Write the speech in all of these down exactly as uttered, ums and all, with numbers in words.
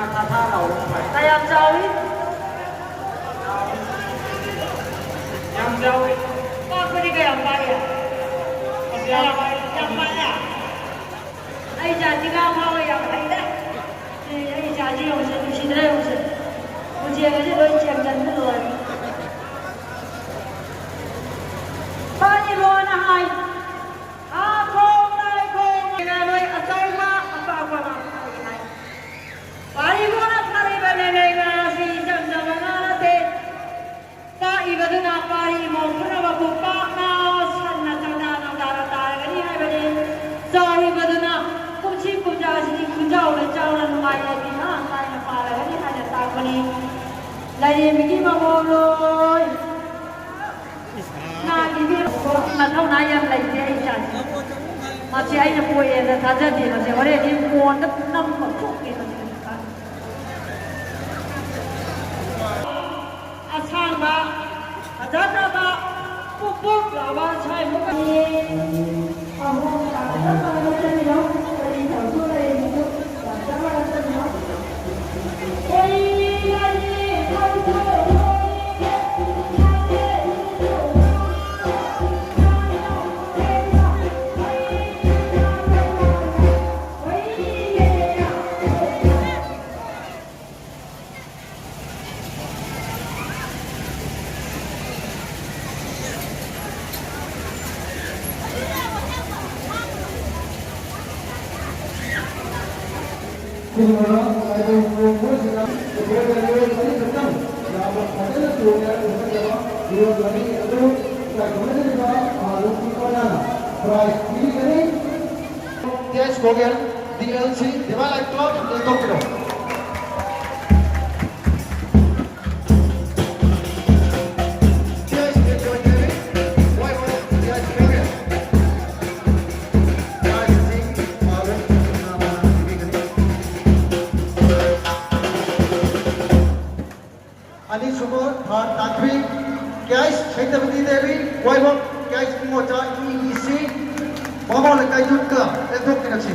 ꯀꯌꯥꯝ ꯆꯥꯎꯏ? ꯌꯥꯝ ꯆꯥꯎꯏ꯫ ꯄꯥꯛꯄꯗꯤ ꯀꯌꯥꯝ ꯄꯥꯛꯏ? ꯑꯁ, ꯌꯥꯝ ꯄꯥꯛꯏ꯫ ꯌꯥꯝ ꯄꯥꯛꯏ꯫ ꯑꯩ ꯏꯆꯥꯁꯤ ꯉꯥ ꯐꯥꯕ ꯌꯥꯝ ꯍꯩꯔꯦ꯫ ꯑꯦ, ꯑꯩ ꯏꯆꯥꯁꯤ ꯌꯦꯡꯉꯨꯁꯦ, ꯅꯨꯡꯁꯤꯗ꯭ꯔꯥ ꯌꯦꯡꯉꯨꯁꯦ꯫ ꯎꯆꯦꯛ ꯑꯁꯤ ꯂꯣꯏ ꯆꯦꯟꯁꯤꯟꯕ ꯂꯣꯏꯔꯦ꯫ ꯄꯥꯔꯤꯔꯣꯅ ꯍꯥꯏ꯫ ꯑꯥ, ꯈꯣꯡ ꯂꯥꯏ ꯈꯣꯡ ꯂꯥꯏ ꯑꯆꯧꯕ ꯑꯄꯥꯛꯄ ꯑꯃ ꯍꯥꯏ꯫ ꯄꯥꯔꯤꯔꯣꯅ ꯊꯥꯔꯤꯕ ꯂꯩꯃꯩ ꯉꯥ ꯑꯁꯤ ꯏꯆꯝ ꯆꯝꯕ ꯉꯥ ꯅꯠꯇꯦ꯫ ꯄꯥꯛꯏꯕꯗꯨꯅ ꯄꯥꯔꯤ ꯃꯣꯟ ꯄꯨꯝꯅꯃꯛꯄꯨ ꯄꯥꯛꯅ ꯁꯟꯅ ꯇꯪꯇꯥ ꯇꯪꯇꯥꯅ ꯇꯥꯔꯒꯅꯤ ꯍꯥꯏꯕꯅꯤ꯫ ꯆꯥꯎꯔꯤꯕꯗꯨꯅ ꯀꯨꯝꯁꯤ ꯀꯨꯝꯖꯥꯁꯤꯗꯤ ꯈꯨꯟꯖꯥꯎ ꯂꯩꯆꯥꯎꯅ ꯅꯨꯡꯉꯥꯏ ꯌꯥꯏꯕꯤ ꯃꯔꯥꯡ ꯀꯥꯏꯅ ꯄꯥꯜꯂꯒꯅꯤ ꯍꯥꯏꯅ ꯇꯥꯛꯄꯅꯤ꯫ ꯂꯥꯏꯔꯦꯝꯕꯤꯒꯤ ꯃꯃꯣꯝꯂꯣꯏ ꯉꯥꯒꯤ ꯃꯤ ꯃꯊꯧꯅꯥ ꯌꯥꯝ ꯂꯩꯇꯦ ꯑꯩ ꯏꯆꯥꯁꯦ꯫ ꯃꯁꯤ ꯑꯩꯅ ꯄꯣꯛꯑꯦꯅ ꯊꯥꯖꯗꯦ꯫ ꯃꯁꯤ ꯍꯣꯔꯦꯟꯗꯤ ꯃꯣꯟꯗ ꯅꯝꯕ ꯊꯣꯛꯀꯦ ꯃꯁꯤ꯫ ꯑꯁꯥꯡꯕ, ꯐꯖꯈ꯭ꯔꯕ, ꯄꯨꯞ ꯄꯨꯞ ꯂꯥꯎꯕ ꯁ꯭ꯋꯥꯏꯃꯨꯛ ꯑꯍꯣꯡ ꯆꯥꯕ ꯆꯞ ꯃꯥꯟꯅꯕ ꯆꯠꯂꯤꯅꯣ? ꯀꯔꯤ ꯊꯧꯁꯨ ꯂꯩꯔꯤꯅꯣ? ꯆꯞ ꯃꯥꯟꯅꯕ ꯆꯠꯂꯤꯅꯣ? ꯀꯔꯤ ꯂꯩꯔꯤ? ꯊꯧꯁꯨ ꯀꯨꯝꯃꯔ ꯇꯥꯏꯕꯪ ꯃꯣꯏꯁꯤꯅ ꯏꯕꯣꯗ ꯃꯤꯑꯣꯏ ꯃꯔꯤꯈꯛꯇꯪ ꯌꯥꯝꯅ ꯐꯖꯅ ꯇꯣꯡꯅ ꯎꯍꯟꯖꯕ ꯃꯤꯑꯣꯏ ꯃꯔꯤ ꯑꯗꯨ ꯆꯥꯏꯈꯠꯅꯔꯤꯕ ꯃꯍꯥꯂꯨꯝꯒꯤ ꯀꯣꯏꯅꯅ prize ꯄꯤꯒꯅꯤ꯫ ꯇꯦꯖ ꯒꯣꯒꯦꯜ, D L C, ꯗꯤꯃꯥ light club, ꯂꯦꯡꯊꯣꯛꯄꯤꯔꯣ꯫ ꯑꯅꯤꯁꯨꯕ ꯊꯥꯔ ꯇꯥꯟꯊꯣꯏ, ꯀꯦ ꯑꯩꯆ ꯁꯩꯇꯕꯇꯤ ꯗꯦꯕꯤ, ꯋꯥꯏꯕꯝ, ꯀꯦ ꯑꯩꯆ ꯏꯉꯣꯆꯥ, ꯏ ꯏ ꯁꯤ, ꯕꯥꯃꯣꯟ ꯂꯩꯀꯥꯏ ꯌꯨꯠꯀ ꯂꯦꯞꯊꯣꯛꯃꯤꯟꯅꯁꯤ꯫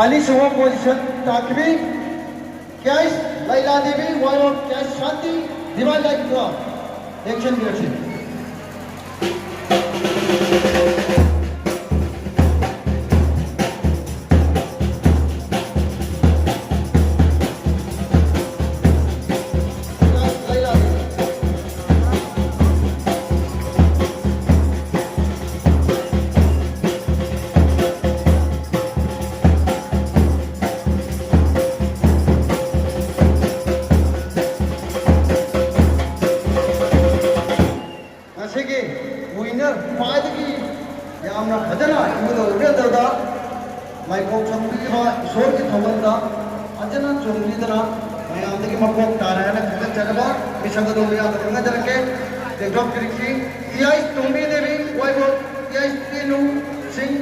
ꯑꯅꯤꯁꯨꯕ position ꯇꯥꯈꯤꯕꯤ ꯀꯦ ꯑꯩꯁ ꯂꯩꯂꯥ ꯗꯦꯕꯤ, ꯋꯥꯏꯔꯣꯛ ꯀꯦ ꯑꯩꯁ ꯁꯥꯟꯇꯤ, ꯗꯤꯃꯥꯟ ꯂꯥꯏꯠ ꯀꯣ, action ꯄꯤꯔꯛꯁꯤ꯫ ꯉꯁꯤꯒꯤ winner ꯈ꯭ꯋꯥꯏꯗꯒꯤ ꯌꯥꯝꯅ ꯐꯖꯅ ꯏꯕꯨꯙꯧ ꯏꯕꯦꯟꯗꯧꯗ ꯂꯥꯏꯀꯣꯛ ꯆꯣꯡꯕꯤꯔꯤꯕ ꯏꯁꯣꯔꯒꯤ ꯊꯧꯒꯜꯗ ꯐꯖꯅ ꯆꯣꯡꯕꯤꯗꯅ ꯃꯌꯥꯝꯗꯒꯤ ꯃꯀꯣꯛ ꯇꯥꯔꯦ ꯍꯥꯏꯅ ꯈꯪꯍꯟꯖꯅꯕ ꯃꯤꯁꯛ ꯑꯗꯣꯝ ꯃꯌꯥꯝꯗ ꯈꯪꯍꯟꯖꯔꯛꯀꯦ꯫ ꯇꯦꯡꯊꯣꯛꯄꯤꯔꯤꯁꯤ ꯇꯤ ꯑꯥꯏ ꯇꯣꯝꯕꯤ ꯗꯦꯕꯤ, ꯋꯥꯏꯕꯣꯠ ꯇꯤ ꯑꯥꯏ ꯇꯦꯅꯨ ꯁꯤꯡ,